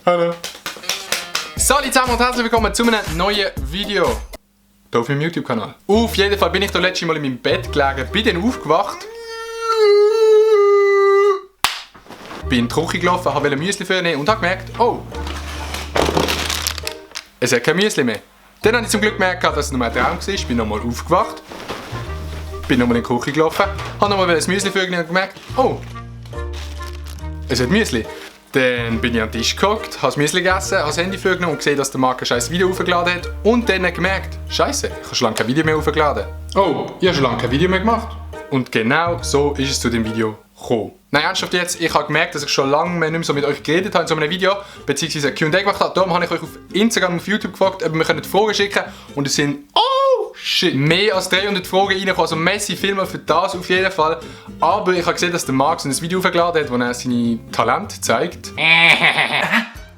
Hallo. Salut zusammen und herzlich willkommen zu einem neuen Video. Hier auf meinem YouTube-Kanal. Auf jeden Fall bin ich da letztes Mal in meinem Bett gelegen, bin dann aufgewacht. Bin in die Küche gelaufen, wollte Müsli vornehmen und habe gemerkt, oh, es hat kein Müsli mehr. Dann habe ich zum Glück gemerkt, dass es nur ein Traum war, bin nochmal aufgewacht, bin nochmal in die Küche gelaufen, habe nochmal ein Müsli vorgenommen und gemerkt, oh, es hat Müsli. Dann bin ich am Tisch gehockt, habe das Müsli gegessen, habe das Handy vorgenommen und gesehen, dass der Marc ein scheiß Video aufgeladen hat. Und dann gemerkt, Scheiße, ich habe schon lange kein Video mehr aufgeladen. Oh, ich habe schon lange kein Video mehr gemacht. Und genau so ist es zu dem Video gekommen. Nein, ernsthaft jetzt, ich habe gemerkt, dass ich schon lange nicht mehr so mit euch geredet habe in so einem Video, beziehungsweise ein Q&A gemacht habe. Darum habe ich euch auf Instagram und auf YouTube gefragt, ob wir Fragen schicken können. Und es sind, oh shit, mehr als 300 Fragen reingekommen. Also Messi Filme für das auf jeden Fall. Aber ich habe gesehen, dass der Marc ein Video aufgeladen hat, wo er seine Talente zeigt.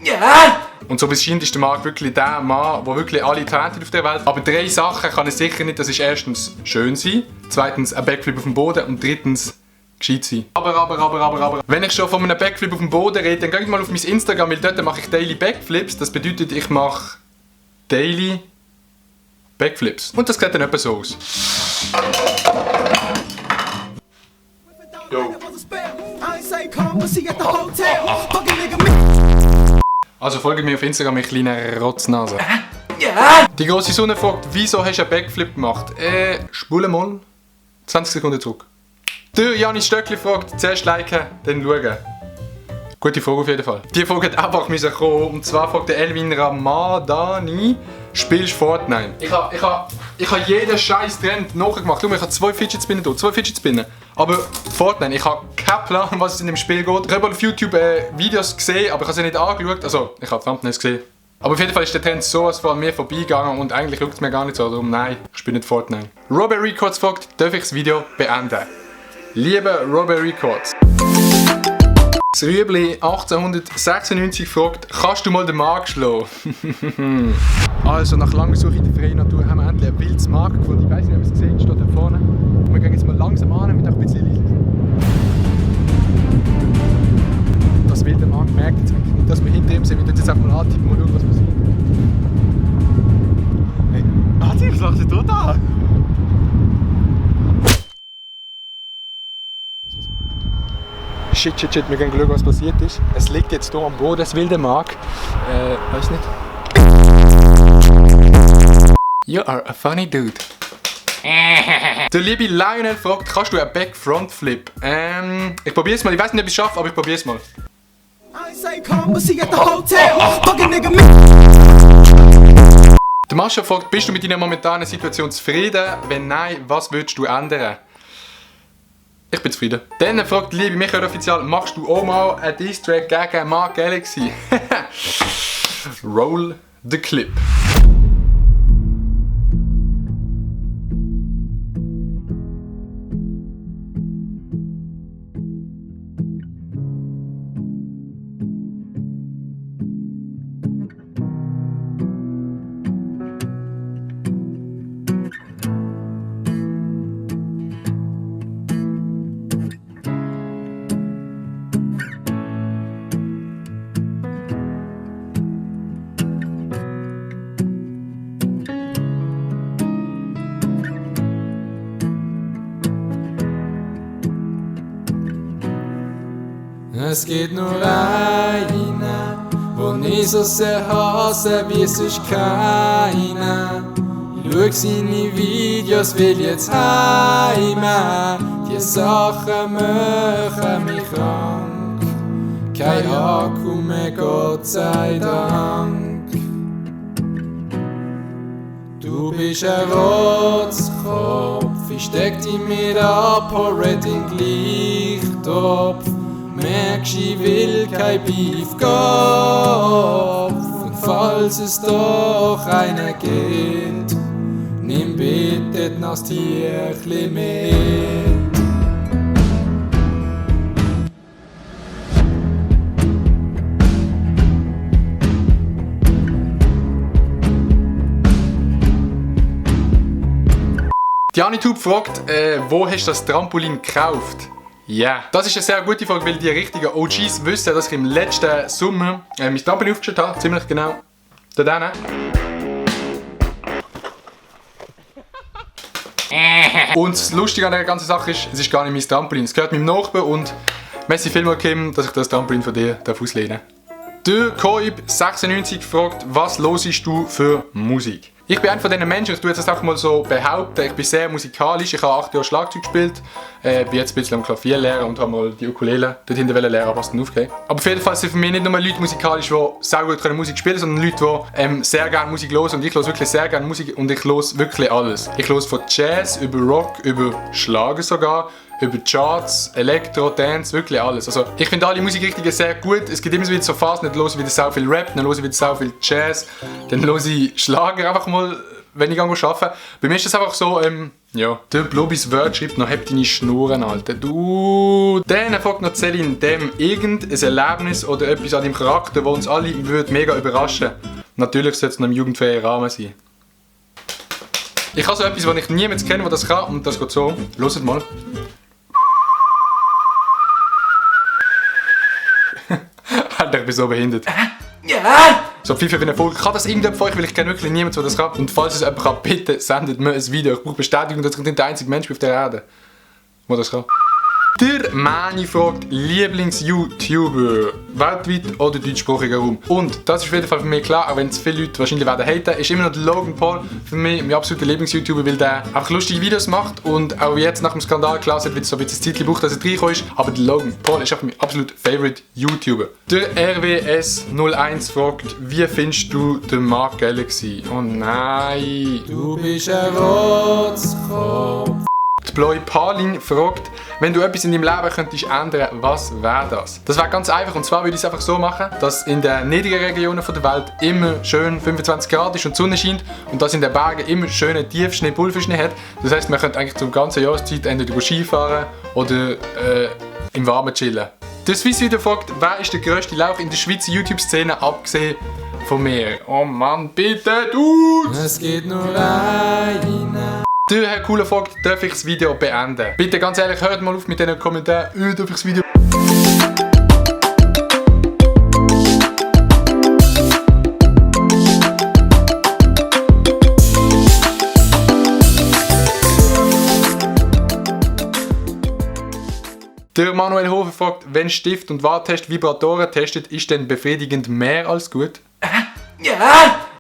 Ja! Und so bescheint ist der Marc wirklich der Mann, der wirklich alle Talente hat auf der Welt. Aber 3 Sachen kann er sicher nicht. Das ist erstens schön sein, zweitens ein Backflip auf dem Boden und drittens gescheit sein. Aber. Wenn ich schon von einem Backflip auf dem Boden rede, dann geht mal auf mein Instagram, weil dort mache ich Daily Backflips. Das bedeutet, ich mache Daily Backflips. Und das sieht dann etwa so aus. Yo. Also folgt mir auf Instagram, mein kleiner Rotznase. Die grosse Sonne fragt, wieso hast du einen Backflip gemacht? Spule mal 20 Sekunden zurück. Der Janis Stöckli fragt, zuerst liken, dann schauen. Gute Frage auf jeden Fall. Die Frage hat einfach kommen. Und zwar fragt der Elvin Ramadani, spielst du Fortnite? Ich habe jeden scheiß Trend nachgemacht. Ich habe 2 Fidget Spinner da, 2 Fidget Spinner. Aber Fortnite, ich habe keinen Plan, was es in dem Spiel geht. Ich habe auf YouTube Videos gesehen, aber ich habe sie nicht angeschaut. Also, ich habe Thumbnails gesehen. Aber auf jeden Fall ist der Trend sowas von mir vorbeigegangen und eigentlich schaut es mir gar nicht so. Darum nein, ich spiele nicht Fortnite. Robert Records fragt, darf ich das Video beenden? Lieber Robert Records. Das Rüebli 1896 fragt, kannst du mal den Marc schlagen? Also, nach langer Suche in der freien Natur haben wir endlich ein wildes Marc gefunden. Ich weiß nicht, ob ihr es gesehen steht da vorne. Und wir gehen jetzt mal langsam an mit ein bisschen Licht. Das wilde Marc merkt jetzt wirklich nicht, dass wir hinter ihm sind. Wir tun jetzt einfach mal antippen und schauen, was passiert. Hey, warte, was machst du da? Shit, wir gehen schauen, was passiert ist. Es liegt jetzt hier am Boden, das wilde Marc. Weiß nicht. You are a funny dude. Der liebe Lionel fragt, kannst du einen Back-Front-Flip? Ich probier's mal. Ich weiß nicht, ob ich es schaffe, aber ich probier's mal. Der Mascha fragt, bist du mit deiner momentanen Situation zufrieden? Wenn nein, was würdest du ändern? Ich bin zufrieden. Dann fragt liebe Michael offiziell, machst du auch mal einen Diss-Track gegen Marc Galaxy? Roll the clip. Es gibt nur einen, den ich so sehr hasse, wie sonst keiner. Ich schau seine Videos, will jetzt heim. Die Sachen machen mich krank. Kein Akku mehr, Gott sei Dank. Du bist ein Rotzkopf, ich steck dich mit ab, horret in gleich Topf. Merkst, ich will kein Beefkopf. Und falls es doch einen gibt, nimm bitte das Tierchen mit. Die Anitube fragt, wo hast du das Trampolin gekauft? Yeah. Das ist eine sehr gute Folge, weil die richtigen OGs wissen, dass ich im letzten Sommer mein Trampolin aufgestellt habe. Ziemlich genau da drinnen. Und das Lustige an der ganzen Sache ist, es ist gar nicht mein Trampolin. Es gehört meinem Nachbarn und merci vielmals, Kim, dass ich das Trampolin von dir auslehnen darf. Der Koib96 fragt, was hörst du für Musik? Ich bin einer von diesen Menschen, ich tue jetzt das einfach mal so behaupten, ich bin sehr musikalisch, ich habe 8 Jahre Schlagzeug gespielt, bin jetzt ein bisschen am Klavier lernen und habe mal die Ukulele dort hinten lernen, was dann aufgeht. Aber auf jeden Fall sind für mich nicht nur Leute musikalisch, die sehr gut Musik spielen können, sondern Leute, die sehr gerne Musik hören und ich höre wirklich sehr gerne Musik und ich höre wirklich alles. Ich höre von Jazz, über Rock, über Schlager sogar, über Charts, Elektro, Dance, wirklich alles. Also ich finde alle Musikrichtungen sehr gut. Es gibt immer wieder so Phasen, dann höre ich wieder sehr viel Rap, dann höre ich wieder sehr viel Jazz, dann höre ich Schlager einfach mal, wenn ich arbeite. Bei mir ist das einfach so, ja. Der Blobis Word schreibt noch, hab deine Schnurren, Alter. Du. Dann fragt noch Celine, dem irgendein Erlebnis oder etwas an deinem Charakter, das uns alle mega überraschen. Natürlich sollte es noch im jugendfähigen Rahmen sein. Ich habe so etwas, wo ich niemanden kenne, der das kann, und das geht so. Hört mal. Alter, ich bin so behindert. Ja! So viel für eine Folge. Kann das irgendjemand von euch, weil ich kenne wirklich niemanden, der das kann. Und falls es jemand kann, bitte sendet mir ein Video. Ich brauche Bestätigung, dass ich nicht der einzige Mensch bin auf der Erde, der das kann. Der Mani fragt, Lieblings-YouTuber, weltweit oder deutschsprachiger Raum? Und das ist auf jeden Fall für mich klar, auch wenn es viele Leute wahrscheinlich werden haten, ist immer noch der Logan Paul für mich mein absoluter Lieblings-YouTuber, weil der einfach lustige Videos macht und auch jetzt nach dem Skandal klar wird so ein bisschen Zeit gebraucht, dass er reingekommen ist, aber der Logan Paul ist einfach mein absoluter Favorite YouTuber. Der RWS01 fragt, wie findest du den Mark Galaxy? Oh nein! Du bist ein Rotzkopf. Die Bloi Palin fragt, wenn du etwas in deinem Leben könntest ändern, was wäre das? Das wäre ganz einfach, und zwar würde ich es einfach so machen, dass in den niedrigen Regionen der Welt immer schön 25 Grad ist und die Sonne scheint und dass in den Bergen immer schönen Tiefschnee, Pulverschnee hat. Das heisst, man könnte eigentlich zur ganzen Jahreszeit entweder Skifahren oder im Warmen chillen. Der Swiss wieder fragt, wer ist der grösste Lauch in der Schweizer YouTube-Szene, abgesehen von mir? Oh Mann, bitte, du! Es geht nur einer. Der Herr Cooler fragt, darf ich das Video beenden? Bitte ganz ehrlich, hört mal auf mit diesen Kommentaren, darf ich das Video... Der Manuel Hofer fragt, wenn Stift und Warntest Vibratoren testet, ist denn befriedigend mehr als gut? Ja!